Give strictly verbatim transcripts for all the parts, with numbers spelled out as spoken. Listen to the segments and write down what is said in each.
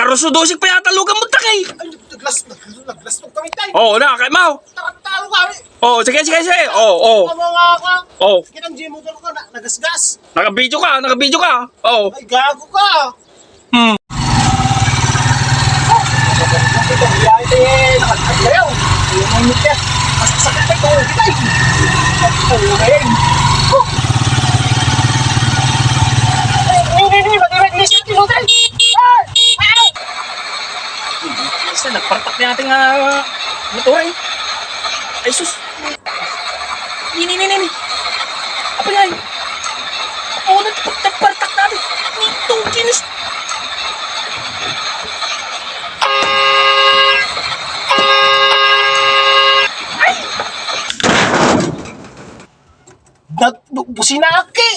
Alas dose pa yata lugan mo, tay. Ay, naglas-, nag-, naglastog kami, tay. Oo, na, kay mo. Tarantado kami. Oo, sige, sige, sige. Oo, oo. Ano nga ka? Oo. Kitang G motor ko, na-, nagasgas. Naka-video ka, naka-video ka. Oo. Ay, gago ka. Hmm. Basta nagpartak na ating, ah, motor, eh. Ay, sus. Ni, ni, ni, ni, ni. Apay, ay. Oo, nagpartak, nagpartak na ating. Ni, tukinis. Ay! Nagbusinaki.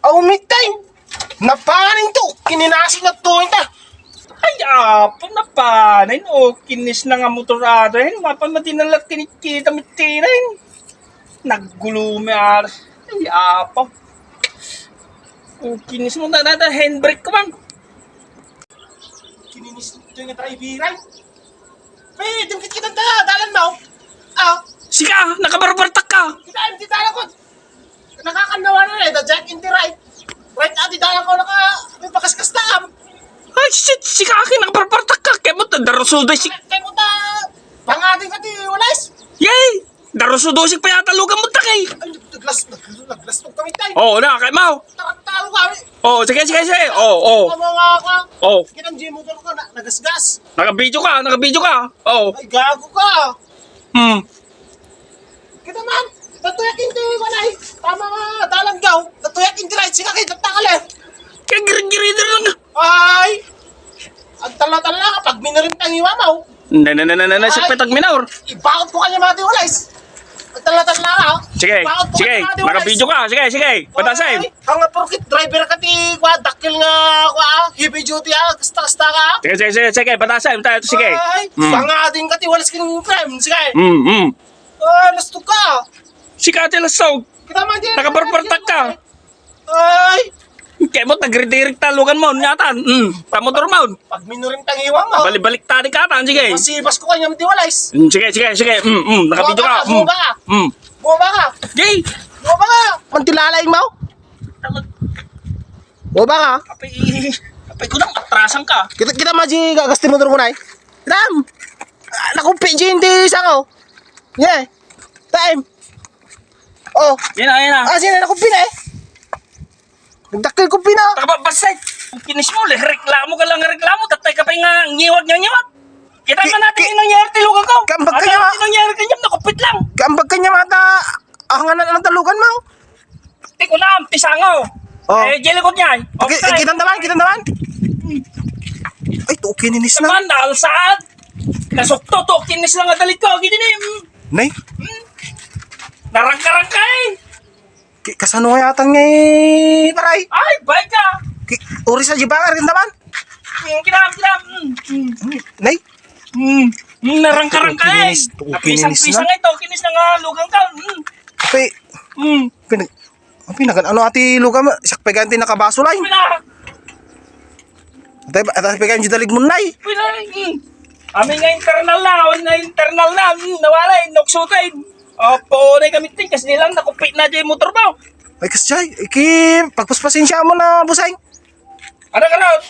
Aw, mitay. Napanin to. Kininasi na to, ita. Ay, apo, napanin. O, kinis na nga motor ato. Ay, mapan matinalat kinikita mitirain. Naggulumi, ar. Ay, apo. O, kinis mo na, na, na, handbrake ko man. Kininis to yung driver, ay. Pwede, dungkit kita da-, dalan mo. Ah. Sika, nakabarbartak ka. Kita, hindi dalan ko. Nakakanawa na eh, the jack in the right. Right, ati dalan ko, naka, may pakaskas na, am. Ay, shit, sika, akin, nakabarbartak ka. Kaya mo, darusuday, sik- Kaya mo ta, pangading ka, ti, walas. Yay! Daruso dosig pa yata lugan mo, takay. Ay, naglas-, nag-, naglastog kami, tay. Oo, na, kay mo. Tarantado kami. Oo, sige, sige, sige. Oo, oo. Ano nga ka? Oo. Kitang G motor ko, na-, nagasgas. Naka-video ka, naka-video ka. Oo. Ay, gago ka. Hmm. Kita man, natuyak yung tiwi ko na eh. Tama nga, dalang daw. Natuyak yung right, sige, kita takal eh. Kaya giri-giri na lang. Ay! Agtala-tala ka, pag minorin tangiwa mo. Na, na, na, na, na, na, siya Ay! petag minor. Ibaon ko kanya mga diwalays. Agtala-tala ka. Sige, Ibaon ko sige. kanya mga diwalays. Naka-video ka. Sige, sige. Patasin. Ay, ang nga porkit driver ka ti, kwa, dakil nga, kwa, heavy duty, ah. Kasta-kasta ka. Sige, sige, sige, sige. Patasin. Tayo, sige. Ay, Mm. pangading ka ti, walas king frame. Sige. Mm, mm. Ay, lastog ka. Sika ti lastog. Kita man din. Nakabarbartak ka. Ay! Kaya mo, tagridirik ta, lugan mo, nyatan. Mm, ta motor mo. Pag minuring tangiwang mo. Balik-balik tadi ka, tan, sige. Masibas ko kanya, matiwalays. Mm, sige, sige, sige. Mm, mm, nakabidyo ka. Bumaba ka, Mm. bumaba ka. Mm. Bumaba ka. Gay! Bumaba ka. Mantilalay mo? Bumaba ka. Apay, apay ko nang atrasan ka. Kita, kita, Maji, gagas ti motor mo, nay. Ram! Ah, naku, P G, hindi isang, oh. Yeah. Time. Oh. Yan na, yan na. Ah, sino na kumpina eh? Nagdakkel kumpina. Taka ba, basta. Kinis mo, le, reklamo ka lang, reklamo. Tatay ka pa nga, ngiwag nga ngiwag. Kita Ki-, man natin ki-, yung nangyari, tilugan ko. Kambag Ano kanya, natin nangyari kanya, nakupit lang. Kambag kanya, mata. Ah, nga na, ang talugan mo. Ti ko na, ang pisango. Oh. Eh, jelikot niya. Ki-, Offside. Kita naman, kita naman. Ay, tukinis na. Naman, naalsaan. Nasukto, tukinis lang ang dalit ko. Gini ni, mm. Nay? Mm. Narangka-rangka eh. Ki-, kasano nga yata nga eh, paray? Ay, bay ka. Ki-, uri sa jibangar, kita naman. Mm, kinam, kinam. Mm, mm. Nay? Mm, mm, narangka-rangka eh. Tukinis, tukinis na. Napisang-pisang ito, kinis na nga, lugang ka. Mm. Apay, Mm. pinag-, apay, nagan-, ano ati lugang, siak peganti nakabaso, lay. Wala. Atay, atay, peganti dalig mo, nay. Wala, mm. Amin nga internal na, amin nga internal na, mm, nawala, inoksutin. Apo, na kami tin, kasi nilang nakupit na dyan yung motor mo. Ay, kasjay, iki, pagpaspasensya mo na, busay. Ano ka, Rod?